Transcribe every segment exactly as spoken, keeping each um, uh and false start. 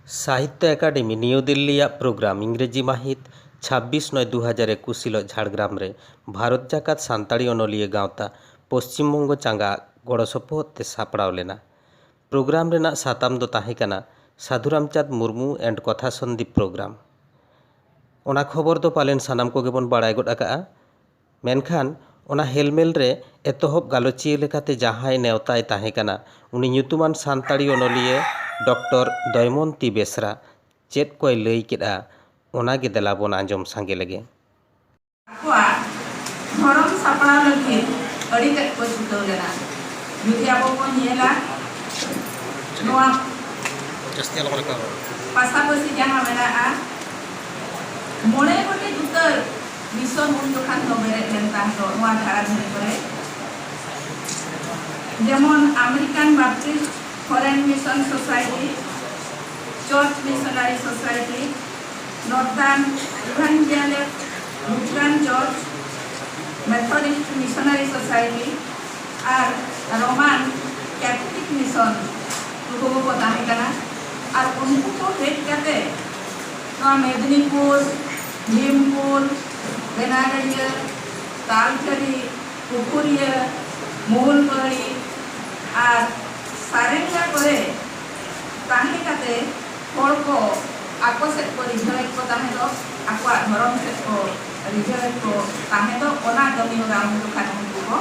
ᱥᱟᱦᱤᱛᱛᱚ academy New ᱫᱤᱞᱞᱤᱭᱟᱜ programme ᱤᱝᱨᱮᱡᱤ ᱢᱟᱹᱦᱤᱛ ᱪᱷᱟᱵᱵᱤᱥ ᱱᱚᱭ ᱫᱩ ᱦᱟᱡᱟᱨ ᱮᱠᱩᱥ ᱦᱤᱞᱳᱜ ᱡᱷᱟᱲᱜᱨᱟᱢ ᱨᱮ ᱵᱷᱟᱨᱚᱛ ᱡᱟᱠᱟᱛ ᱥᱟᱱᱛᱟᱲᱤ ᱚᱱᱚᱞᱤᱭᱟᱹ ᱜᱟᱶᱛᱟ ᱯᱚᱥᱪᱤᱢ ᱵᱚᱝᱜᱚ ᱪᱟᱸᱜᱟ ᱜᱚᱲᱚ ᱥᱚᱯᱚᱦᱚᱫ ᱛᱮ ᱥᱟᱯᱲᱟᱣ ᱞᱮᱱᱟ᱾ ᱯᱨᱳᱜᱨᱟᱢ ᱨᱮᱱᱟᱜ ᱥᱟᱛᱟᱢ ᱫᱚ ᱛᱟᱦᱮᱸ ᱠᱟᱱᱟ ᱥᱟᱫᱷᱩ ᱨᱟᱢᱪᱟᱸᱫᱽ ᱢᱩᱨᱢᱩ and ᱠᱚᱛᱷᱟ ᱥᱚᱱᱫᱤᱯ ᱯᱨᱳᱜᱨᱟᱢ᱾ ᱚᱱᱟ ᱠᱷᱚᱵᱚᱨ ᱫᱚ ᱯᱟᱞᱮᱱ ᱥᱟᱱᱟᱢ ᱠᱚᱜᱮ ᱵᱚᱱ ᱵᱟᱲᱟᱭ ᱜᱚᱫ ᱟᱠᱟᱫᱼᱟ᱾ ᱢᱮᱱᱠᱷᱟᱱ ᱚᱱᱟ ᱦᱮᱞᱢᱮᱞ ᱨᱮ ᱮᱛᱚᱦᱚᱵ ᱜᱟᱞᱚᱪᱤᱭᱟᱹ ᱞᱮᱠᱟᱛᱮ ᱡᱟᱦᱟᱸᱭ ᱱᱮᱣᱛᱟᱭ ᱛᱟᱦᱮᱸ ᱠᱟᱱᱟ, ᱩᱱᱤ ᱧᱩᱛᱩᱢᱟᱱ ᱥᱟᱱᱛᱟᱲᱤ ᱚᱱᱚᱞᱤᱭᱟᱹ ᱰᱚᱠᱴᱚᱨ ᱫᱚᱭᱢᱚᱱᱛᱤ ᱵᱮᱥᱨᱟ ᱪᱮᱫ ᱠᱚᱭ ᱞᱟᱹᱭ ᱠᱮᱫᱼᱟ, ᱚᱱᱟᱜᱮ ᱫᱮᱞᱟ ᱵᱚᱱ ᱟᱸᱡᱚᱢ ᱥᱟᱸᱜᱮ ᱞᱮᱜᱮ᱾ ᱟᱠᱚᱣᱟᱜ ᱫᱷᱚᱨᱚᱢ ᱥᱟᱯᱲᱟᱣ ᱞᱟᱹᱜᱤᱫ ᱟᱹᱰᱤ ᱛᱮᱫ ᱠᱚ ᱪᱷᱩᱴᱟᱹᱣ ᱞᱮᱱᱟ᱾ ᱡᱩᱫᱤ ᱟᱵᱚ ᱵᱚᱱ ᱧᱮᱞᱟ, ᱱᱚᱣᱟ ᱯᱟᱥᱟᱯᱟᱥᱤ ᱡᱟᱦᱟᱸ ᱢᱮᱱᱟᱜᱼᱟ, ᱢᱚᱬᱮ ᱜᱚᱴᱮᱡ ᱩᱛᱟᱹᱨ ᱢᱤᱥᱚᱱ ᱩᱱ ᱡᱚᱠᱷᱟᱱ ᱫᱚ ᱵᱮᱨᱮᱫ ᱞᱮᱱ ᱛᱟᱦᱮᱸ ᱫᱚ ᱱᱚᱣᱟ ᱫᱷᱟᱨᱟ ᱫᱷᱟᱨᱮ ᱠᱚᱨᱮ, ᱡᱮᱢᱚᱱ American Baptist Foreign Mission Society, Church Missionary Society, Northern Evangelical Lutheran Church, Methodist Missionary Society, ᱟᱨ Roman Catholic Mission, ᱱᱩᱠᱩ ᱠᱚᱠᱚ ᱛᱟᱦᱮᱸ ᱠᱟᱱᱟ᱾ ᱟᱨ ᱩᱱᱠᱩ ᱠᱚ ᱦᱮᱡ ᱠᱟᱛᱮ ᱱᱚᱣᱟ ᱢᱮᱫᱽᱱᱤᱯᱩᱨ, ᱵᱷᱤᱢᱯᱩᱨ, ᱵᱮᱱᱟᱜᱟᱲᱤᱭᱟᱹ, ᱛᱟᱞᱪᱟᱹᱨᱤ, ᱯᱩᱠᱷᱩᱨᱤᱭᱟᱹ, ᱢᱩᱞᱵᱟᱹᱲᱤ ᱟᱨ ᱥᱟᱨᱮᱝᱜᱟ ᱠᱚᱨᱮ ᱛᱟᱦᱮᱸ ᱠᱟᱛᱮ ᱦᱚᱲ ᱠᱚ ᱟᱠᱚ ᱥᱮᱫ ᱠᱚ ᱨᱤᱡᱷᱟᱹᱣᱮᱫ ᱠᱚ ᱛᱟᱦᱮᱸ ᱫᱚ, ᱟᱠᱚᱣᱟᱜ ᱫᱷᱚᱨᱚᱢ ᱥᱮᱫ ᱠᱚ ᱨᱤᱡᱷᱟᱹᱣᱮᱫ ᱠᱚ ᱛᱟᱦᱮᱸ ᱫᱚ, ᱚᱱᱟ ᱠᱟᱹᱢᱤ ᱦᱚᱨᱟ ᱩᱱ ᱡᱚᱠᱷᱟᱱ ᱩᱱᱠᱩ ᱠᱚ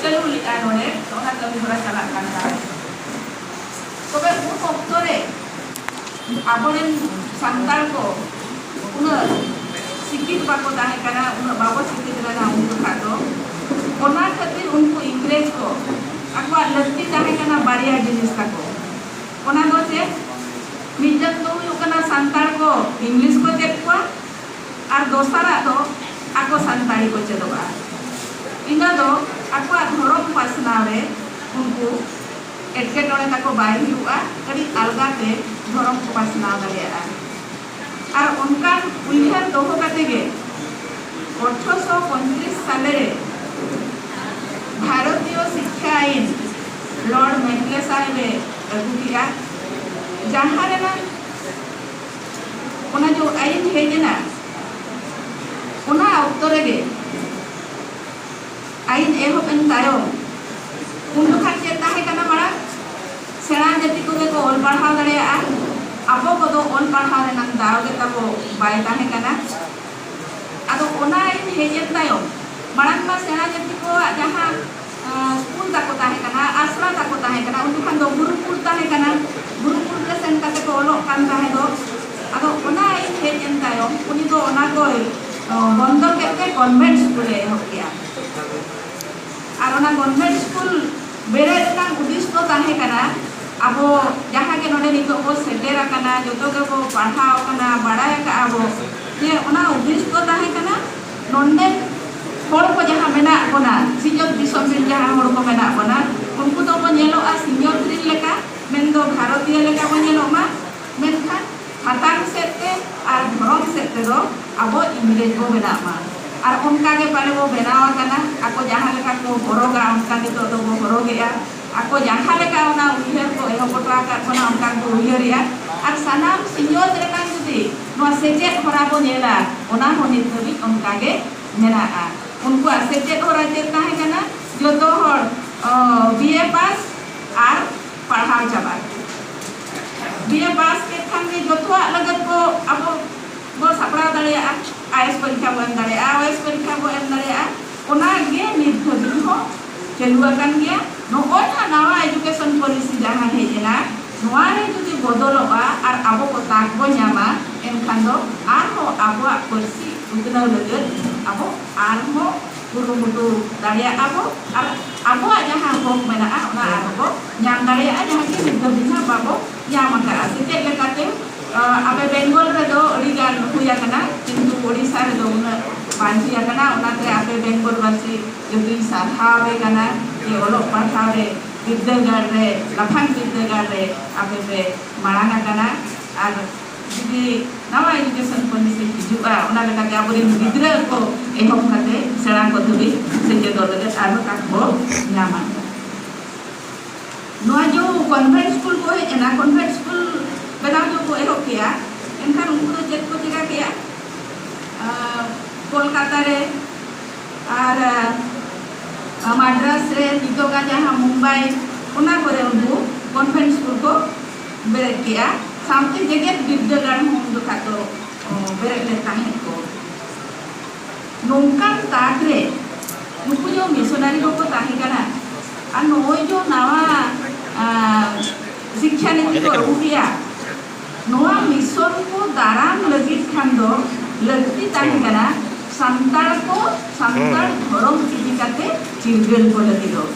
ᱪᱟᱹᱞᱩ ᱞᱮᱫᱼᱟ᱾ ᱱᱚᱰᱮ ᱚᱱᱟ ᱠᱟᱹᱢᱤ ᱦᱚᱨᱟ ᱪᱟᱞᱟᱜ ᱠᱟᱱ ᱛᱟᱦᱮᱸᱫ᱾ ᱛᱚᱵᱮ ᱩᱱ ᱚᱠᱛᱚ ᱨᱮ ᱟᱵᱚᱨᱮᱱ ᱥᱟᱱᱛᱟᱲ ᱠᱚ ᱩᱱᱟᱹᱜ ᱥᱤᱠᱠᱷᱤᱛ ᱵᱟᱠᱚ ᱛᱟᱦᱮᱸ ᱠᱟᱱᱟ, ᱩᱱᱟᱹᱜ ᱵᱟᱵᱚ ᱥᱤᱠᱠᱷᱤᱛ ᱞᱮᱱᱟ ᱩᱱ ᱡᱚᱠᱷᱟᱜ ᱫᱚ᱾ ᱚᱱᱟ ᱠᱷᱟᱹᱛᱤᱨ ᱩᱱᱠᱩ ᱤᱝᱨᱮᱡᱽ ᱠᱚ ᱟᱠᱚᱣᱟᱜ ᱞᱟᱹᱠᱛᱤ ᱛᱟᱦᱮᱸ ᱠᱟᱱᱟ ᱵᱟᱨᱭᱟ ᱡᱤᱱᱤᱥ ᱛᱟᱠᱚ᱾ ᱚᱱᱟ ᱫᱚ ᱪᱮᱫ? ᱢᱤᱫᱴᱟᱝ ᱫᱚ ᱦᱩᱭᱩᱜ ᱠᱟᱱᱟ ᱥᱟᱱᱛᱟᱲ ᱠᱚ ᱤᱝᱞᱤᱥ ᱠᱚ ᱪᱮᱫ ᱠᱚᱣᱟ, ᱟᱨ ᱫᱚᱥᱟᱨᱟᱜ ᱫᱚ ᱟᱠᱚ ᱥᱟᱱᱛᱟᱲᱤ ᱠᱚ ᱪᱮᱫᱚᱜᱼᱟ᱾ ᱤᱱᱟᱹ ᱫᱚ ᱟᱠᱚᱣᱟᱜ ᱫᱷᱚᱨᱚᱢ ᱯᱟᱥᱱᱟᱣ ᱨᱮ ᱩᱱᱠᱩ ᱮᱴᱠᱮᱴᱚᱬᱮ ᱛᱟᱠᱚ ᱵᱟᱭ ᱦᱩᱭᱩᱜᱼᱟ, ᱟᱹᱰᱤ ᱟᱞᱜᱟ ᱛᱮ ᱫᱷᱚᱨᱚᱢ ᱠᱚ ᱯᱟᱥᱱᱟᱣ ᱫᱟᱲᱮᱭᱟᱜᱼᱟ᱾ ᱟᱨ ᱚᱱᱠᱟᱱ ᱩᱭᱦᱟᱹᱨ ᱫᱚᱦᱚ ᱠᱟᱛᱮ ᱜᱮ ᱟᱴᱷᱨᱚᱥᱚ ᱯᱚᱸᱭᱛᱨᱤᱥ ᱥᱟᱞᱮ ᱨᱮ ᱵᱷᱟᱨᱚᱛᱤᱭᱚ ᱥᱤᱠᱠᱷᱟ ᱟᱭᱤᱱ ᱞᱚᱨᱰ ᱢᱮᱠᱞᱮᱥᱟᱭ ᱨᱮ ᱟᱹᱜᱩ ᱠᱮᱫᱼᱟ᱾ ᱡᱟᱦᱟᱸ ᱨᱮᱱᱟᱜ ᱚᱱᱟ ᱡᱚ ᱟᱭᱤᱱ ᱦᱮᱡ ᱮᱱᱟ, ᱚᱱᱟ ᱚᱠᱛᱚ ᱨᱮᱜᱮ ᱟᱭᱤᱱ ᱮᱦᱚᱵ ᱮᱱ ᱛᱟᱭᱚᱢ, ᱩᱱ ᱡᱚᱠᱷᱟᱱ ᱪᱮᱫ ᱛᱟᱦᱮᱸ ᱠᱟᱱᱟ ᱢᱟᱲᱟᱝ? ᱥᱮᱬᱟ ᱡᱟᱹᱛᱤ ᱠᱚᱜᱮ ᱠᱚ ᱚᱞ ᱯᱟᱲᱦᱟᱣ ᱫᱟᱲᱮᱭᱟᱜᱼᱟ, ᱟᱵᱚ ᱠᱚᱫᱚ ᱚᱞ ᱯᱟᱲᱦᱟᱣ ᱨᱮᱱᱟᱜ ᱫᱟᱣ ᱜᱮ ᱛᱟᱵᱚ ᱵᱟᱭ ᱛᱟᱦᱮᱸ ᱠᱟᱱᱟ᱾ ᱟᱫᱚ ᱚᱱᱟ ᱟᱭᱤᱱ ᱦᱮᱡ ᱮᱱ ᱛᱟᱭᱚᱢ, ᱢᱟᱲᱟᱝ ᱢᱟ ᱥᱮᱬᱟ ᱡᱟᱹᱛᱤ ᱠᱚᱣᱟᱜ ᱡᱟᱦᱟᱸ ᱟᱸ, ᱥᱠᱩᱞ ᱛᱟᱠᱚ ᱛᱟᱦᱮᱸ ᱠᱟᱱᱟ, ᱟᱥᱲᱟ ᱛᱟᱠᱚ ᱛᱟᱦᱮᱸ ᱠᱟᱱᱟ, ᱩᱱ ᱡᱚᱠᱷᱟᱱ ᱫᱚ ᱜᱩᱨᱩᱠᱩᱞ ᱛᱟᱦᱮᱸ ᱠᱟᱱᱟ᱾ ᱜᱩᱨᱩᱠᱩᱞ ᱨᱮ ᱥᱮᱱ ᱠᱟᱛᱮ ᱠᱚ ᱚᱞᱚᱜ ᱠᱟᱱ ᱛᱟᱦᱮᱸ ᱫᱚ᱾ ᱟᱫᱚ ᱚᱱᱟ ᱟᱭᱤᱱ ᱦᱮᱡ ᱮᱱ ᱛᱟᱭᱚᱢ ᱩᱱᱤ ᱫᱚ ᱚᱱᱟ ᱫᱚᱭ ᱚ, ᱵᱚᱱᱫᱚ ᱠᱮᱫ ᱛᱮ ᱠᱚᱱᱵᱷᱮᱱᱴ ᱥᱠᱩᱞ ᱮ ᱮᱦᱚᱵ ᱠᱮᱜᱼᱟ᱾ ᱟᱨ ᱚᱱᱟ ᱠᱚᱱᱵᱷᱮᱱᱴ ᱥᱠᱩᱞ ᱵᱮᱨᱮᱫ ᱨᱮᱱᱟᱜ ᱩᱫᱤᱥ ᱫᱚ ᱛᱟᱦᱮᱸ ᱠᱟᱱᱟ, ᱟᱵᱚ ᱡᱟᱦᱟᱸ ᱜᱮ ᱱᱚᱰᱮ ᱱᱤᱛᱚᱜ ᱵᱚ ᱥᱮᱴᱮᱨ ᱟᱠᱟᱱᱟ, ᱡᱚᱛᱚ ᱜᱮᱵᱚ ᱯᱟᱲᱦᱟᱣ ᱟᱠᱟᱱᱟ, ᱵᱟᱲᱟᱭ ᱟᱠᱟᱫᱼᱟ ᱵᱚ, ᱡᱮ ᱚᱱᱟ ᱩᱫᱤᱥ ᱫᱚ ᱛᱟᱦᱮᱸ ᱠᱟᱱᱟ, ᱱᱚᱰᱮ ᱦᱚᱲ ᱠᱚ ᱡᱟᱦᱟᱸ ᱢᱮᱱᱟᱜ ᱵᱚᱱᱟ, ᱥᱤᱧᱚᱛ ᱫᱤᱥᱚᱢ ᱨᱮᱱ ᱡᱟᱦᱟᱸ ᱦᱚᱲ ᱠᱚ ᱢᱮᱱᱟᱜ ᱵᱚᱱᱟ, ᱩᱱᱠᱩ ᱫᱚᱵᱚ ᱧᱮᱞᱚᱜᱼᱟ ᱥᱤᱧᱚᱛ ᱨᱮᱱ ᱞᱮᱠᱟ, ᱢᱮᱱᱫᱚ ᱵᱷᱟᱨᱚᱛᱤᱭᱚ ᱞᱮᱠᱟ ᱵᱚ ᱧᱮᱞᱚᱜ ᱢᱟ, ᱢᱮᱱᱠᱷᱟᱱ ᱦᱟᱛᱟᱝ ᱥᱮᱫ ᱛᱮ ᱟᱨ ᱫᱷᱚᱨᱚᱢ ᱥᱮᱫ ᱛᱮᱫᱚ ᱟᱵᱚ ᱤᱝᱨᱮᱡᱽ ᱵᱚ ᱵᱮᱱᱟᱜ ᱢᱟ᱾ ᱟᱨ ᱚᱱᱠᱟ ᱜᱮ ᱯᱟᱞᱮ ᱵᱚ ᱵᱮᱱᱟᱣ ᱟᱠᱟᱱᱟ᱾ ᱟᱠᱚ ᱡᱟᱦᱟᱸ ᱞᱮᱠᱟ ᱠᱚ ᱦᱚᱨᱚᱜᱟ, ᱚᱱᱠᱟ ᱱᱤᱛᱚᱜ ᱫᱚᱵᱚ ᱦᱚᱨᱚᱜᱮᱜᱼᱟ᱾ ᱟᱠᱚ ᱡᱟᱦᱟᱸ ᱞᱮᱠᱟ ᱚᱱᱟ ᱩᱭᱦᱟᱹᱨ ᱠᱚ ᱮᱦᱚᱵ ᱦᱚᱴᱚ ᱟᱠᱟᱫ ᱵᱚᱱᱟ, ᱚᱱᱠᱟ ᱠᱚ ᱩᱭᱦᱟᱹᱨᱮᱜᱼᱟ᱾ ᱟᱨ ᱥᱟᱱᱟᱢ ᱥᱤᱧᱚᱛ ᱨᱮᱱᱟᱜ ᱡᱩᱫᱤ ᱱᱚᱣᱟ ᱥᱮᱪᱮᱫ ᱦᱚᱨᱟ ᱵᱚ ᱧᱮᱞᱟ, ᱚᱱᱟ ᱦᱚᱸ ᱱᱤᱛ ᱫᱷᱟᱹᱵᱤᱡ ᱚᱱᱠᱟ ᱜᱮ ᱢᱮᱱᱟᱜᱼᱟ᱾ ᱩᱱᱠᱩᱣᱟᱜ ᱥᱮᱪᱮᱫ ᱦᱚᱨᱟ ᱪᱮᱫ ᱛᱟᱦᱮᱸ ᱠᱟᱱᱟ? ᱡᱚᱛᱚ ᱦᱚᱲ ᱵᱤ ᱮ ᱯᱟᱥ ᱟᱨ ᱯᱟᱲᱦᱟᱣ ᱪᱟᱵᱟ᱾ ᱵᱤ ᱮ ᱯᱟᱥ ᱠᱮᱫ ᱠᱷᱟᱱ ᱜᱮ ᱡᱚᱛᱚᱣᱟᱜ ᱞᱟᱹᱜᱤᱫ ᱠᱚ ᱟᱵᱚ ᱵᱚ ᱥᱟᱯᱲᱟᱣ ᱫᱟᱲᱮᱭᱟᱜᱼᱟ᱾ ᱟᱭ ᱮᱥ ᱯᱚᱨᱤᱠᱠᱷᱟ ᱵᱚ ᱮᱢ ᱫᱟᱲᱮᱭᱟᱜᱼᱟ, ᱳ ᱮᱥ ᱯᱚᱨᱤᱠᱠᱷᱟ ᱵᱚ ᱮᱢ ᱫᱟᱲᱮᱭᱟᱜᱼᱟ᱾ ᱚᱱᱟ ᱜᱮ ᱱᱤᱛ ᱫᱷᱟᱹᱵᱤᱡ ᱦᱚᱸ ᱪᱟᱹᱞᱩ ᱟᱠᱟᱱ ᱜᱮᱭᱟ᱾ ᱱᱚᱜᱼᱚᱭ ᱱᱟᱜ ᱱᱟᱣᱟ ᱮᱰᱩᱠᱮᱥᱚᱱ ᱯᱚᱞᱤᱥᱤ ᱡᱟᱦᱟᱸ ᱦᱮᱡ ᱮᱱᱟ, ᱱᱚᱣᱟ ᱨᱮ ᱡᱩᱫᱤ ᱵᱚᱫᱚᱞᱚᱜᱼᱟ ᱟᱨ ᱟᱵᱚ ᱠᱚ ᱛᱟᱠ ᱵᱚ ᱧᱟᱢᱟ, ᱮᱱᱠᱷᱟᱱ ᱫᱚ ᱟᱨᱦᱚᱸ ᱟᱵᱚᱣᱟᱜ ᱯᱟᱹᱨᱥᱤ ᱩᱛᱱᱟᱹᱣ ᱞᱟᱹᱜᱤᱫ ᱟᱵᱚ ᱟᱨᱦᱚᱸ ᱠᱩᱨᱩᱢᱩᱴᱩ ᱫᱟᱲᱮᱭᱟᱜᱼᱟ ᱵᱚ ᱟᱨ ᱟᱵᱚᱣᱟᱜ ᱡᱟᱦᱟᱸ ᱦᱚᱠ ᱢᱮᱱᱟᱜᱼᱟ, ᱚᱱᱟ ᱟᱨᱦᱚᱸ ᱵᱚ ᱧᱟᱢ ᱫᱟᱲᱮᱭᱟᱜᱼᱟ, ᱡᱟᱦᱟᱸ ᱠᱤ ᱱᱤᱛ ᱫᱷᱟᱹᱵᱤᱡ ᱦᱟᱸᱜ ᱵᱟᱵᱚ ᱧᱟᱢ ᱟᱠᱟᱫᱼᱟ᱾ ᱥᱮᱪᱮᱫ ᱞᱮᱠᱟᱛᱮ, ᱟᱸ, ᱟᱯᱮ ᱵᱮᱝᱜᱚᱞ ᱨᱮᱫᱚ ᱟᱹᱰᱤ ᱜᱟᱱ ᱦᱩᱭ ᱟᱠᱟᱱᱟ, ᱠᱤᱱᱛᱩ ᱳᱰᱤᱥᱟ ᱨᱮᱫᱚ ᱩᱱᱟᱹᱜ ᱵᱟᱝ ᱦᱩᱭ ᱟᱠᱟᱱᱟ᱾ ᱚᱱᱟᱛᱮ ᱟᱯᱮ ᱵᱮᱝᱜᱚᱞ ᱵᱟᱥᱤ ᱡᱚᱛᱚᱧ ᱥᱟᱨᱦᱟᱣ ᱟᱯᱮ ᱠᱟᱱᱟ ᱡᱮ ᱚᱞᱚᱜ ᱯᱟᱲᱦᱟᱣ ᱨᱮ, ᱵᱤᱨᱫᱟᱹᱜᱟᱲ ᱨᱮ, ᱞᱟᱯᱷᱟᱝ ᱵᱤᱨᱫᱟᱹᱜᱟᱲ ᱨᱮ ᱟᱯᱮ ᱯᱮ ᱢᱟᱲᱟᱝ ᱟᱠᱟᱱᱟ᱾ ᱟᱨ ᱡᱩᱫᱤ ᱱᱟᱣᱟ ᱮᱰᱩᱠᱮᱥᱚᱱ ᱯᱚᱞᱤᱥᱤ ᱦᱤᱡᱩᱜᱼᱟ, ᱚᱱᱟ ᱞᱮᱠᱟᱛᱮ ᱟᱵᱚᱨᱮᱱ ᱜᱤᱫᱽᱨᱟᱹ ᱠᱚ ᱮᱦᱚᱵ ᱠᱟᱛᱮ ᱥᱮᱬᱟ ᱠᱚ ᱫᱷᱟᱹᱵᱤᱡ ᱥᱮᱪᱮᱫᱚᱜ ᱞᱟᱹᱜᱤᱫ ᱟᱨᱦᱚᱸ ᱛᱟᱠ ᱵᱚ ᱧᱟᱢᱟ᱾ ᱱᱚᱣᱟ ᱡᱮ ᱠᱚᱱᱵᱷᱮᱱᱴ ᱥᱠᱩᱞ ᱠᱚ ᱦᱮᱡ ᱮᱱᱟ, ᱠᱚᱱᱵᱷᱮᱱᱴ ᱥᱠᱩᱞ ᱚᱱᱟ ᱠᱚᱨᱮ ᱩᱱᱠᱩ ᱠᱚᱱᱵᱷᱮᱱᱴ ᱥᱠᱩᱞ ᱠᱚ ᱵᱮᱨᱮᱫ ᱠᱮᱜᱼᱟ᱾ ᱥᱟᱶᱛᱮ ᱡᱮᱜᱮᱛ ᱵᱤᱨᱫᱟᱹᱜᱟᱲ ᱦᱚᱸ ᱩᱱ ᱡᱚᱠᱷᱟ ᱫᱚ, ᱚ, ᱵᱮᱨᱮᱫ ᱞᱮᱱ ᱛᱟᱦᱮᱸᱫ ᱠᱚ᱾ ᱱᱚᱝᱠᱟᱱ ᱛᱟᱠ ᱨᱮ ᱱᱩᱠᱩ ᱡᱚ ᱢᱤᱥᱚᱱᱟᱨᱤ ᱠᱚᱠᱚ ᱛᱟᱦᱮᱸ ᱠᱟᱱᱟ, ᱟᱨ ᱱᱚᱜᱼᱚᱭ ᱡᱚ ᱱᱟᱣᱟ, ᱟ, ᱥᱤᱠᱠᱷᱟ ᱱᱤᱛᱤ ᱠᱚ ᱟᱹᱜᱩ ᱠᱮᱜᱼᱟ, ᱱᱚᱣᱟ ᱢᱤᱥᱚᱱ ᱠᱚ ᱫᱟᱨᱟᱢ ᱞᱟᱹᱜᱤᱫ ᱠᱷᱟᱱ ᱫᱚ ᱞᱟᱹᱠᱛᱤ ᱛᱟᱦᱮᱸ ᱠᱟᱱᱟ ᱥᱟᱱᱛᱟᱲ ᱠᱚ, ᱥᱟᱱᱛᱟᱲ ᱫᱷᱚᱨᱚᱢ ᱤᱫᱤ ᱠᱟᱛᱮ ᱪᱤᱨᱜᱟᱹᱞ ᱠᱚ ᱞᱟᱹᱜᱤᱫᱚᱜ᱾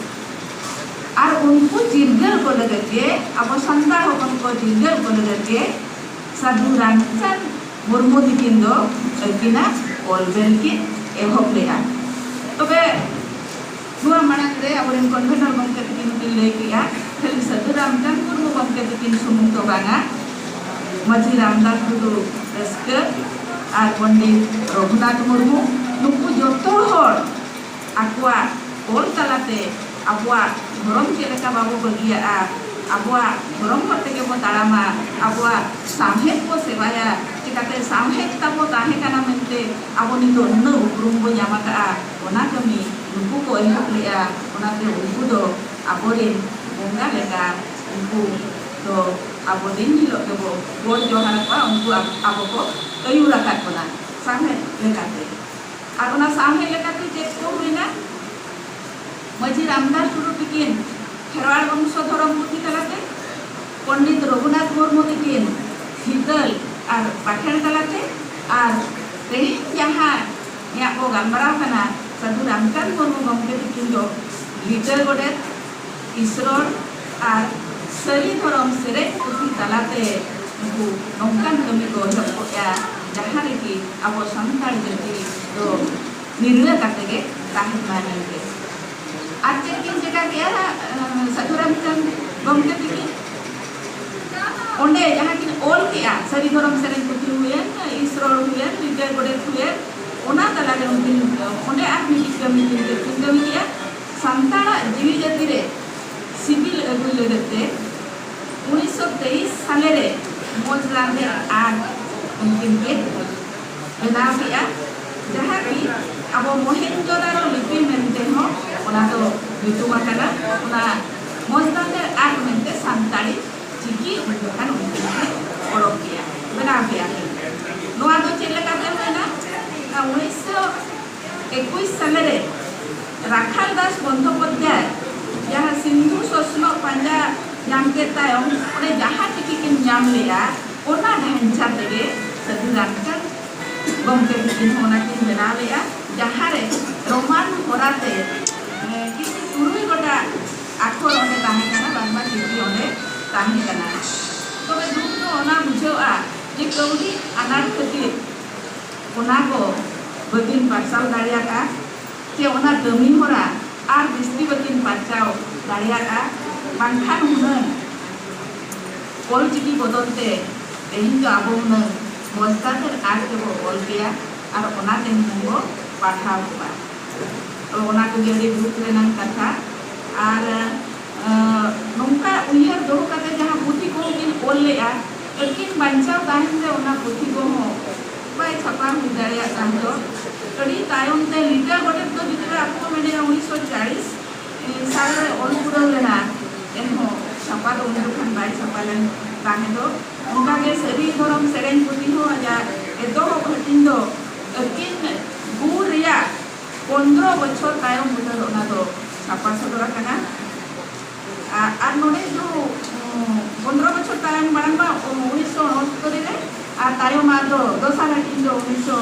ᱟᱨ ᱩᱱᱠᱩ ᱪᱤᱨᱜᱟᱹᱞ ᱠᱚ ᱞᱟᱹᱜᱤᱫ ᱜᱮ, ᱟᱵᱚ ᱥᱟᱱᱛᱟᱲ ᱦᱚᱯᱚᱱ ᱠᱚ ᱪᱤᱨᱜᱟᱹᱞ ᱠᱚ ᱞᱟᱹᱜᱤᱫ ᱜᱮ ᱥᱟᱹᱫᱷᱩ ᱨᱟᱢᱪᱟᱸᱫᱽ ᱢᱩᱨᱢᱩ ᱛᱤᱠᱤᱱ ᱫᱚ ᱟᱹᱠᱤᱱᱟᱜ ᱚᱞ ᱵᱮᱞ ᱠᱤᱱ ᱮᱦᱚᱵ ᱞᱮᱫᱼᱟ᱾ ᱛᱚᱵᱮ ᱱᱚᱣᱟ ᱢᱟᱲᱟᱝ ᱨᱮ ᱟᱵᱚᱨᱮᱱ ᱠᱚᱱᱵᱷᱮᱱᱚᱨ ᱜᱚᱢᱠᱮ ᱛᱤᱠᱤᱱ ᱠᱤᱱ ᱞᱟᱹᱭ ᱠᱮᱜᱼᱟ, ᱠᱷᱟᱹᱞᱤ ᱥᱟᱹᱫᱷᱩ ᱨᱟᱢᱪᱟᱸᱫᱽ ᱢᱩᱨᱢᱩ ᱜᱚᱢᱠᱮ ᱛᱤᱠᱤᱱ ᱥᱩᱢᱩᱝ ᱫᱚ ᱵᱟᱝᱟ, ᱢᱟᱹᱡᱷᱤ ᱨᱟᱢᱫᱟᱥ ᱴᱩᱰᱩ ᱨᱟᱹᱥᱠᱟᱹ ᱟᱨ ᱯᱚᱱᱰᱤᱛ ᱨᱚᱜᱷᱩᱱᱟᱛᱷ ᱢᱩᱨᱢᱩ, ᱱᱩᱠᱩ ᱡᱚᱛᱚ ᱦᱚᱲ ᱟᱠᱚᱣᱟᱜ ᱚᱞ ᱛᱟᱞᱟᱛᱮ ᱟᱵᱚᱣᱟᱜ ᱫᱷᱚᱨᱚᱢ ᱪᱮᱫ ᱞᱮᱠᱟ ᱵᱟᱵᱚ ᱵᱟᱹᱜᱤᱭᱟᱜᱼᱟ, ᱟᱵᱚᱣᱟᱜ ᱫᱷᱚᱨᱚᱢ ᱦᱚᱨ ᱛᱮᱜᱮ ᱵᱚ ᱛᱟᱲᱟᱢᱟ, ᱟᱵᱚᱣᱟᱜ ᱥᱟᱶᱦᱮᱫ ᱵᱚ ᱥᱮᱵᱟᱭᱟ, ᱪᱤᱠᱟᱹᱛᱮ ᱥᱟᱶᱦᱮᱫ ᱛᱟᱵᱚ ᱛᱟᱦᱮᱸ ᱠᱟᱱᱟ ᱢᱮᱱᱛᱮ ᱟᱵᱚ ᱱᱤᱛᱚᱜ ᱱᱩᱱᱟᱹᱜ ᱩᱯᱨᱩᱢ ᱵᱚ ᱧᱟᱢ ᱟᱠᱟᱫᱼᱟ, ᱚᱱᱟ ᱠᱟᱹᱢᱤ ᱱᱩᱠᱩ ᱠᱚ ᱮᱦᱚᱵ ᱞᱮᱫᱼᱟ᱾ ᱚᱱᱟᱛᱮ ᱩᱱᱠᱩ ᱫᱚ ᱟᱵᱚᱨᱮᱱ ᱵᱚᱸᱜᱟ ᱞᱮᱠᱟ, ᱩᱱᱠᱩ ᱫᱚ ᱟᱵᱚ ᱫᱤᱱ ᱦᱤᱞᱳᱜ ᱜᱮᱵᱚ ᱜᱚᱰ ᱡᱚᱦᱟᱨ ᱟᱠᱚᱣᱟ, ᱩᱱᱠᱩ ᱟᱵ-, ᱟᱵᱚ ᱠᱚ ᱟᱹᱭᱩᱨ ᱟᱠᱟᱫ ᱵᱚᱱᱟ ᱥᱟᱶᱦᱮᱫ ᱞᱮᱠᱟᱛᱮ᱾ ᱟᱨ ᱚᱱᱟ ᱥᱟᱶᱦᱮᱫ ᱞᱮᱠᱟᱛᱮ ᱪᱮᱫ ᱠᱚ ᱦᱩᱭᱱᱟ? ᱢᱟᱹᱡᱷᱤ ᱨᱟᱢᱫᱟᱥ ᱴᱩᱰᱩ ᱛᱤᱠᱤᱱ ᱠᱷᱮᱨᱣᱟᱲ ᱵᱚᱝᱥᱚ ᱫᱷᱚᱨᱚᱢ ᱯᱩᱛᱷᱤ ᱛᱟᱞᱟᱛᱮ, ᱯᱚᱱᱰᱤᱛ ᱨᱚᱜᱷᱩᱱᱟᱛᱷ ᱢᱩᱨᱢᱩ ᱛᱤᱠᱤᱱ ᱦᱤᱛᱟᱹᱞ ᱟᱨ ᱵᱟᱠᱷᱮᱬ ᱛᱟᱞᱟᱛᱮ, ᱟᱨ ᱛᱮᱦᱮᱧ ᱡᱟᱦᱟᱸ ᱨᱮᱭᱟᱜ ᱵᱚ ᱜᱟᱞᱢᱟᱨᱟᱣ ᱠᱟᱱᱟ, ᱥᱟᱹᱫᱷᱩ ᱨᱟᱢᱪᱟᱸᱫᱽ ᱢᱩᱨᱢᱩ ᱜᱚᱢᱠᱮ ᱛᱤᱠᱤᱱ ᱫᱚ ᱞᱤᱴᱟᱹ ᱜᱚᱰᱮᱛ, ᱤᱥᱨᱚᱲ ᱟᱨ ᱥᱟᱹᱨᱤ ᱫᱷᱚᱨᱚᱢ ᱥᱮᱨᱮᱧ ᱯᱩᱛᱷᱤ ᱛᱟᱞᱟᱛᱮ ᱩᱱᱠᱩ ᱱᱚᱝᱠᱟᱱ ᱠᱟᱹᱢᱤ ᱠᱚ ᱮᱦᱚᱵ ᱠᱚᱜᱼᱟ, ᱡᱟᱦᱟᱸ ᱨᱮᱜᱮ ᱟᱵᱚ ᱥᱟᱱᱛᱟᱲ ᱡᱟᱹᱛᱤ ᱫᱚ ᱱᱤᱨᱞᱟᱹ ᱠᱟᱛᱮ ᱜᱮ ᱛᱟᱦᱮᱸ ᱢᱟ ᱢᱮᱱᱛᱮ᱾ ᱟᱨ ᱪᱮᱫ ᱠᱤᱱ ᱪᱮᱠᱟ ᱠᱮᱜᱼᱟ, ᱟᱸ, ᱥᱟᱹᱫᱷᱩ ᱨᱟᱢᱪᱟᱸᱫᱽ ᱜᱚᱢᱠᱮ ᱛᱤᱠᱤᱱ? ᱚᱸᱰᱮ ᱡᱟᱦᱟᱸ ᱠᱤᱱ ᱚᱞ ᱠᱮᱜᱼᱟ, ᱥᱟᱹᱨᱤ ᱫᱷᱚᱨᱚᱢ ᱥᱮᱨᱮᱧ ᱯᱩᱛᱷᱤ ᱦᱩᱭᱮᱱ, ᱤᱥᱨᱚᱲ ᱦᱩᱭᱮᱱ, ᱞᱤᱴᱟᱹ ᱜᱚᱰᱮᱛ ᱦᱩᱭᱮᱱ, ᱚᱱᱟ ᱛᱟᱞᱟ ᱨᱮ ᱩᱱᱠᱤᱱ, ᱚᱸᱰᱮ ᱟᱨ ᱢᱤᱫᱴᱤᱡ ᱠᱟᱹᱢᱤ ᱠᱤᱱ ᱪᱮᱫ ᱠᱤᱱ ᱠᱟᱹᱢᱤ ᱠᱮᱜᱼᱟ? ᱥᱟᱱᱛᱟᱲᱟᱜ ᱡᱤᱣᱤ ᱡᱟᱹᱛᱤ ᱨᱮ ᱥᱤᱵᱤᱞ ᱟᱹᱜᱩᱭ ᱞᱟᱹᱜᱤᱫ ᱛᱮ ᱩᱱᱤᱥᱥᱚ ᱛᱮᱭᱤᱥ ᱥᱟᱞᱮ ᱨᱮ ᱢᱚᱡᱽ ᱨᱟᱸᱫᱮ ᱟᱨ ᱩᱱᱠᱤᱱ ᱠᱤᱱ ᱵᱮᱱᱟᱣ ᱠᱮᱜᱼᱟ, ᱡᱟᱦᱟᱸ ᱠᱤ ᱟᱵᱚ ᱢᱚᱦᱮᱱᱡᱳᱫᱟᱲᱳ ᱞᱤᱯᱤ ᱢᱮᱱᱛᱮ ᱦᱚᱸ ᱚᱱᱟ ᱫᱚ ᱧᱩᱛᱩᱢ ᱟᱠᱟᱱᱟ᱾ ᱚᱱᱟ ᱢᱚᱡᱽᱫᱟᱛᱮ ᱟᱨ ᱢᱮᱱᱛᱮ ᱥᱟᱱᱛᱟᱲᱤ ᱪᱤᱠᱤ ᱩᱱ ᱡᱚᱠᱷᱟᱱ ᱩᱱᱠᱤᱱ ᱠᱤᱱ ᱚᱰᱚᱠ ᱠᱮᱜᱼᱟ, ᱵᱮᱱᱟᱣ ᱠᱮᱜᱼᱟ ᱠᱤᱱ᱾ ᱱᱚᱣᱟ ᱫᱚ ᱪᱮᱫ ᱞᱮᱠᱟᱛᱮ ᱦᱩᱭᱱᱟ? ᱚᱱᱟ ᱩᱱᱤᱥᱥᱚ ᱮᱠᱩᱥ ᱥᱟᱞᱮ ᱨᱮ ᱨᱟᱠᱷᱟᱞ ᱫᱟᱥ ᱵᱚᱱᱫᱳᱯᱟᱫᱽᱫᱷᱟᱭ ᱡᱟᱦᱟᱸ ᱥᱤᱱᱫᱷᱩ ᱥᱚᱥᱱᱚᱜ ᱯᱟᱸᱡᱟ ᱧᱟᱢ ᱠᱮᱫ ᱛᱟᱭᱚᱢ, ᱚᱸᱰᱮ ᱡᱟᱦᱟᱸ ᱪᱤᱠᱤ ᱠᱤᱱ ᱧᱟᱢ ᱞᱮᱜᱼᱟ, ᱚᱱᱟ ᱰᱷᱟᱧᱪᱟ ᱛᱮᱜᱮ ᱥᱟᱹᱫᱷᱩ ᱨᱟᱢᱪᱟᱸᱫᱽ ᱜᱚᱢᱠᱮ ᱛᱤᱠᱤᱱ ᱦᱚᱸ ᱚᱱᱟ ᱠᱤᱱ ᱵᱮᱱᱟᱣ ᱞᱮᱜᱼᱟ, ᱡᱟᱦᱟᱸ ᱨᱮ ᱨᱳᱢᱟᱱ ᱦᱚᱨᱟ ᱛᱮ, ᱮ, ᱠᱤᱪᱷᱩ ᱛᱩᱨᱩᱭ ᱜᱚᱴᱟᱝ ᱟᱠᱷᱚᱨ ᱚᱸᱰᱮ ᱛᱟᱦᱮᱸ ᱠᱟᱱᱟ, ᱵᱟᱝᱢᱟ ᱪᱤᱠᱤ ᱚᱸᱰᱮ ᱛᱟᱦᱮᱸ ᱠᱟᱱᱟ᱾ ᱛᱚᱵᱮ ᱫᱩᱠ ᱫᱚ ᱚᱱᱟ ᱵᱩᱡᱷᱟᱹᱜᱼᱟ ᱡᱮ ᱠᱟᱹᱣᱰᱤ ᱟᱱᱟᱴ ᱠᱷᱟᱹᱛᱤᱨ ᱚᱱᱟ ᱠᱚ ᱵᱟᱹᱠᱤᱱ ᱯᱟᱨᱥᱟᱞ ᱫᱟᱲᱮᱭᱟᱫᱼᱟ, ᱪᱮ ᱚᱱᱟ ᱠᱟᱹᱢᱤ ᱦᱚᱨᱟ ᱟᱨ ᱡᱟᱹᱥᱛᱤ ᱵᱟᱹᱠᱤᱱ ᱯᱟᱨᱪᱟᱣ ᱫᱟᱲᱮᱭᱟᱫᱼᱟ, ᱵᱟᱝᱠᱷᱟᱱ ᱦᱩᱱᱟᱹᱝ ᱚᱞ ᱪᱤᱠᱤ ᱵᱚᱫᱚᱞ ᱛᱮ ᱛᱮᱦᱮᱧ ᱫᱚ ᱟᱵᱚ ᱦᱩᱱᱟᱹᱝ ᱢᱚᱡᱽ ᱛᱟᱛᱮᱨ ᱟᱨ ᱛᱮᱵᱚ ᱚᱞ ᱠᱮᱭᱟ ᱟᱨ ᱚᱱᱟ ᱛᱮᱦᱮᱧ ᱵᱚ ᱯᱟᱲᱦᱟᱣ ᱠᱚᱣᱟ᱾ ᱛᱚ ᱚᱱᱟ ᱠᱚᱜᱮ ᱟᱹᱰᱤ ᱫᱩᱠ ᱨᱮᱱᱟᱝ ᱠᱟᱛᱷᱟ᱾ ᱟᱨ, ᱟᱸ, ᱱᱚᱝᱠᱟ ᱩᱭᱦᱟᱹᱨ ᱫᱚᱦᱚ ᱠᱟᱛᱮ ᱡᱟᱦᱟᱸ ᱯᱩᱛᱷᱤ ᱠᱚᱦᱚᱸ ᱠᱤᱱ ᱚᱞ ᱞᱮᱜᱼᱟ, ᱟᱹᱠᱤᱱ ᱵᱟᱧᱪᱟᱣ ᱛᱟᱦᱮᱱ ᱨᱮ ᱚᱱᱟ ᱯᱩᱛᱷᱤ ᱠᱚᱦᱚᱸ ᱵᱟᱭ ᱪᱷᱟᱯᱟ ᱦᱩᱭ ᱫᱟᱲᱮᱭᱟᱜ ᱛᱟᱦᱮᱸᱫ᱾ ᱟᱹᱰᱤ ᱛᱟᱭᱚᱢ ᱛᱮ ᱞᱤᱴᱟᱹ ᱜᱚᱰᱮᱛ ᱫᱚ ᱡᱩᱫᱤ ᱟᱵᱚ ᱠᱚ ᱢᱮᱱᱮᱫᱼᱟ ᱩᱱᱤᱥᱥᱚ ᱪᱟᱞᱤᱥ ᱥᱟᱞ ᱨᱮ ᱚᱞ ᱯᱩᱨᱟᱹᱣ ᱞᱮᱱᱟ, ᱮᱱᱦᱚᱸ ᱪᱷᱟᱯᱟ ᱫᱚ ᱩᱱ ᱡᱚᱠᱷᱚᱱ ᱵᱟᱭ ᱪᱷᱟᱯᱟ ᱞᱮᱱ ᱛᱟᱦᱮᱸ ᱫᱚ᱾ ᱚᱱᱠᱟᱜᱮ ᱥᱟᱹᱨᱤ ᱫᱷᱚᱨᱚᱢ ᱥᱮᱨᱮᱧ ᱯᱩᱛᱷᱤ ᱦᱚᱸ ᱟᱡᱟᱜ ᱮᱛᱚᱦᱚᱵ ᱦᱟᱹᱴᱤᱧ ᱫᱚ ᱟᱹᱠᱤᱱ ᱜᱩᱨ ᱨᱮᱭᱟᱜ ᱯᱚᱱᱫᱽᱨᱚ ᱵᱚᱪᱷᱚᱨ ᱛᱟᱭᱚᱢ ᱩᱛᱟᱹᱨ ᱚᱱᱟ ᱫᱚ ᱪᱷᱟᱯᱟ ᱥᱚᱫᱚᱨ ᱟᱠᱟᱱᱟ᱾ ᱟᱨ, ᱟᱨ ᱱᱚᱰᱮ ᱫᱚ, ᱩᱸ, ᱯᱚᱱᱫᱽᱨᱚ ᱵᱚᱪᱷᱚᱨ ᱛᱟᱭᱚᱢ ᱢᱟᱲᱟᱝ ᱢᱟ, ᱩᱸ, ᱩᱱᱤᱥᱥᱚ ᱩᱱᱚᱥᱚᱛᱛᱚᱨᱤ ᱨᱮ, ᱟᱨ ᱛᱟᱭᱚᱢ ᱟᱨ ᱫᱚ ᱫᱚᱥᱟᱨ ᱦᱟᱹᱴᱤᱧ ᱫᱚ ᱩᱱᱤᱥᱥᱚ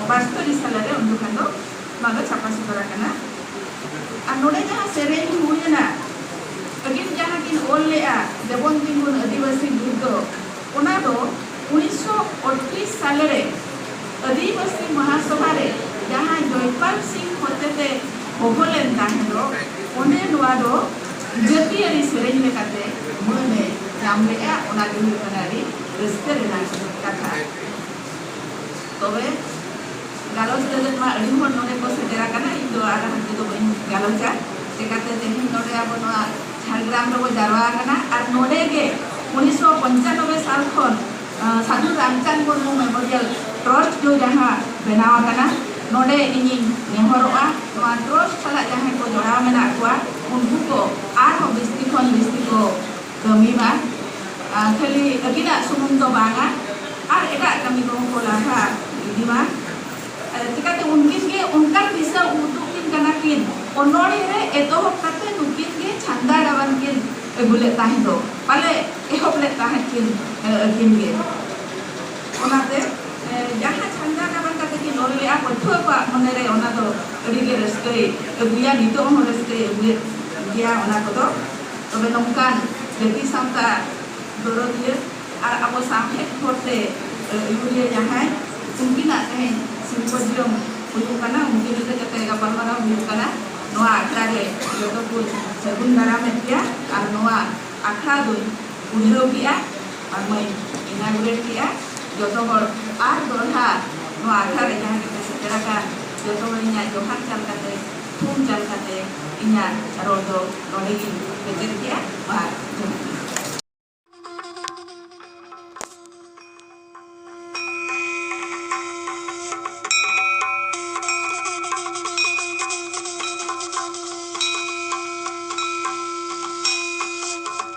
ᱵᱟᱥᱛᱳᱨᱤ ᱥᱟᱞᱮ ᱨᱮ ᱩᱱ ᱡᱚᱠᱷᱟᱱ ᱫᱚ ᱱᱚᱣᱟ ᱫᱚ ᱪᱷᱟᱯᱟ ᱥᱚᱫᱚᱨ ᱟᱠᱟᱱᱟ᱾ ᱟᱨ ᱱᱚᱰᱮ ᱡᱟᱦᱟᱸ ᱥᱮᱨᱮᱧ ᱦᱩᱭ ᱮᱱᱟ, ᱟᱹᱠᱤᱱ ᱡᱟᱦᱟᱸ ᱠᱤᱱ ᱚᱞ ᱞᱮᱜᱼᱟ, ᱫᱮᱵᱚᱱ ᱛᱤᱸᱜᱩᱱ ᱟᱹᱫᱤᱵᱟᱹᱥᱤ ᱵᱤᱨ ᱫᱚ, ᱚᱱᱟ ᱫᱚ ᱩᱱᱤᱥᱥᱚ ᱟᱴᱷᱨᱤᱥ ᱥᱟᱞᱮ ᱨᱮ ᱟᱹᱫᱤᱵᱟᱹᱥᱤ ᱢᱟᱦᱟᱥᱚᱵᱷᱟ ᱨᱮ ᱡᱟᱦᱟᱸ ᱡᱚᱭᱯᱟᱞ ᱥᱤᱝ ᱦᱚᱛᱮᱛᱮ ᱦᱚᱦᱚ ᱞᱮᱱ ᱛᱟᱦᱮᱸ ᱫᱚ, ᱚᱸᱰᱮ ᱱᱚᱣᱟ ᱫᱚ ᱡᱟᱹᱛᱤᱭᱟᱹᱨᱤ ᱥᱮᱨᱮᱧ ᱞᱮᱠᱟᱛᱮ ᱢᱟᱹᱱ ᱮ ᱧᱟᱢ ᱞᱮᱜᱼᱟ᱾ ᱚᱱᱟ ᱜᱮ ᱦᱩᱭᱩᱜ ᱠᱟᱱᱟ ᱟᱹᱰᱤ ᱨᱟᱹᱥᱠᱟᱹ ᱨᱮᱱᱟᱜ ᱠᱟᱛᱷᱟ᱾ ᱛᱚᱵᱮ ᱜᱟᱞᱚᱪ ᱞᱟᱹᱜᱤᱫ ᱢᱟ ᱟᱹᱰᱤ ᱦᱚᱲ ᱱᱚᱰᱮ ᱠᱚ ᱥᱮᱴᱮᱨ ᱟᱠᱟᱱᱟ, ᱤᱧ ᱫᱚ ᱟᱨ ᱦᱟᱱᱛᱮ ᱫᱚ ᱵᱟᱹᱧ ᱜᱟᱞᱚᱪᱟ᱾ ᱪᱮᱠᱟᱛᱮ ᱛᱮᱦᱮᱧ ᱱᱚᱰᱮ ᱟᱵᱚ ᱱᱚᱣᱟ ᱡᱷᱟᱲᱜᱨᱟᱢ ᱨᱮᱵᱚ ᱡᱟᱨᱣᱟ ᱟᱠᱟᱱᱟ ᱟᱨ ᱱᱚᱰᱮ ᱜᱮ ᱩᱱᱤᱥᱥᱚ ᱯᱚᱧᱪᱟᱱᱚᱵᱵᱳᱭ ᱥᱟᱞ ᱠᱷᱚᱱ, ᱟᱸ, ᱥᱟᱹᱫᱷᱩ ᱨᱟᱢᱪᱟᱸᱫᱽ ᱢᱩᱨᱢᱩ ᱢᱮᱢᱳᱨᱤᱭᱟᱞ ᱴᱨᱟᱥᱴ ᱫᱚ ᱡᱟᱦᱟᱸ ᱵᱮᱱᱟᱣ ᱟᱠᱟᱱᱟ, ᱱᱚᱰᱮ ᱤᱧᱤᱧ ᱱᱮᱦᱚᱨᱚᱜᱼᱟ, ᱱᱚᱣᱟ ᱴᱨᱟᱥᱴ ᱥᱟᱞᱟᱜ ᱡᱟᱦᱟᱸᱭ ᱠᱚ ᱡᱚᱲᱟᱣ ᱢᱮᱱᱟᱜ ᱠᱚᱣᱟ, ᱩᱱᱠᱩ ᱠᱚ ᱟᱨᱦᱚᱸ ᱵᱤᱥᱛᱤ ᱠᱷᱚᱱ ᱵᱤᱥᱛᱤ ᱠᱚ ᱠᱟᱹᱢᱤ ᱢᱟ᱾ ᱟᱨ ᱠᱷᱟᱹᱞᱤ ᱟᱹᱠᱤᱱᱟᱜ ᱥᱩᱢᱩᱝ ᱫᱚ ᱵᱟᱝᱟ, ᱟᱨ ᱮᱴᱟᱜ ᱠᱟᱹᱢᱤ ᱠᱚᱦᱚᱸ ᱠᱚ ᱞᱟᱦᱟ ᱤᱫᱤ ᱢᱟ᱾ ᱟᱨ ᱪᱤᱠᱟᱹᱛᱮ ᱩᱱᱠᱤᱱ ᱜᱮ ᱚᱱᱠᱟᱱ ᱫᱤᱥᱟᱹ ᱩᱫᱩᱜ ᱠᱤᱱ ᱠᱟᱱᱟ ᱠᱤᱱ, ᱚᱱᱚᱬᱦᱮ ᱨᱮ ᱮᱛᱚᱦᱚᱵ ᱠᱟᱛᱮ ᱱᱩᱠᱤᱱ ᱜᱮ ᱪᱷᱟᱱᱫᱟ ᱰᱟᱵᱟᱱ ᱠᱤᱱ ᱟᱹᱜᱩ ᱞᱮᱫ ᱛᱟᱦᱮᱸ ᱫᱚ, ᱯᱟᱞᱮ ᱮᱦᱚᱵ ᱞᱮᱫ ᱛᱟᱦᱮᱸᱫ ᱠᱤᱱ, ᱮ, ᱟᱹᱠᱤᱱ ᱜᱮ᱾ ᱚᱱᱟᱛᱮ, ᱮ, ᱡᱟᱦᱟᱸ ᱪᱷᱟᱱᱫᱟ ᱰᱟᱵᱟᱱ ᱠᱟᱛᱮ ᱠᱤᱱ ᱚᱞ ᱞᱮᱜᱼᱟ, ᱯᱟᱹᱴᱷᱩᱣᱟᱹ ᱠᱚᱣᱟᱜ ᱢᱚᱱᱮᱨᱮ ᱚᱱᱟ ᱫᱚ ᱟᱹᱰᱤᱜᱮ ᱨᱟᱹᱥᱠᱟᱹᱭ ᱟᱹᱜᱩᱭᱟ, ᱱᱤᱛᱚᱜ ᱦᱚᱸ ᱨᱟᱹᱥᱠᱟᱹᱭ ᱟᱹᱜᱩᱭᱮᱫ ᱜᱮᱭᱟ ᱚᱱᱟ ᱠᱚᱫᱚ᱾ ᱛᱚᱵᱮ ᱱᱚᱝᱠᱟᱱ ᱡᱟᱹᱛᱤ ᱥᱟᱶᱛᱟ ᱫᱚᱨᱚᱫᱤᱭᱟᱹ ᱟᱨ ᱟᱵᱚ ᱥᱟᱶᱦᱮᱫ ᱦᱚᱨᱛᱮ, ᱮ, ᱟᱹᱭᱩᱨᱤᱭᱟᱹ ᱡᱟᱦᱟᱸᱭ, ᱩᱱᱠᱤᱱᱟᱜ ᱛᱮᱦᱮᱧ ᱥᱤᱢᱯᱳᱡᱤᱭᱟᱢ ᱦᱩᱭᱩᱜ ᱠᱟᱱᱟ, ᱩᱱᱠᱤᱱ ᱤᱫᱤ ᱠᱟᱛᱮ ᱜᱟᱯᱟᱞᱢᱟᱨᱟᱣ ᱦᱩᱭᱩᱜ ᱠᱟᱱᱟ᱾ ᱱᱚᱣᱟ ᱟᱠᱷᱲᱟ ᱨᱮ ᱡᱚᱛᱚ ᱠᱚ ᱥᱟᱹᱜᱩᱱ ᱫᱟᱨᱟᱢᱮᱫ ᱜᱮᱭᱟ ᱟᱨ ᱱᱚᱣᱟ ᱟᱠᱷᱲᱟ ᱫᱚᱧ ᱩᱰᱷᱟᱹᱣ ᱠᱮᱜᱼᱟ ᱟᱨ ᱢᱟᱹᱧ ᱤᱱᱟᱜᱩᱨᱮᱴ ᱠᱮᱜᱼᱟ᱾ ᱡᱚᱛᱚ ᱦᱚᱲ ᱟᱨ ᱫᱚᱦᱲᱟ ᱱᱚᱣᱟ ᱟᱠᱷᱲᱟ ᱨᱮ ᱡᱟᱦᱟᱸ ᱜᱮᱯᱮ ᱥᱮᱴᱮᱨ ᱟᱠᱟᱱ, ᱡᱚᱛᱚ ᱦᱚᱲ ᱤᱧᱟᱹᱜ ᱡᱚᱦᱟᱨ ᱪᱟᱞ ᱠᱟᱛᱮ, ᱛᱷᱩᱢ ᱪᱟᱞ ᱠᱟᱛᱮ ᱤᱧᱟᱹᱜ ᱨᱚᱲ ᱫᱚ ᱱᱚᱰᱮ ᱜᱤᱧ ᱠᱮᱪᱮᱫ ᱠᱮᱜᱼᱟ᱾ ᱡᱚᱦᱟᱨ᱾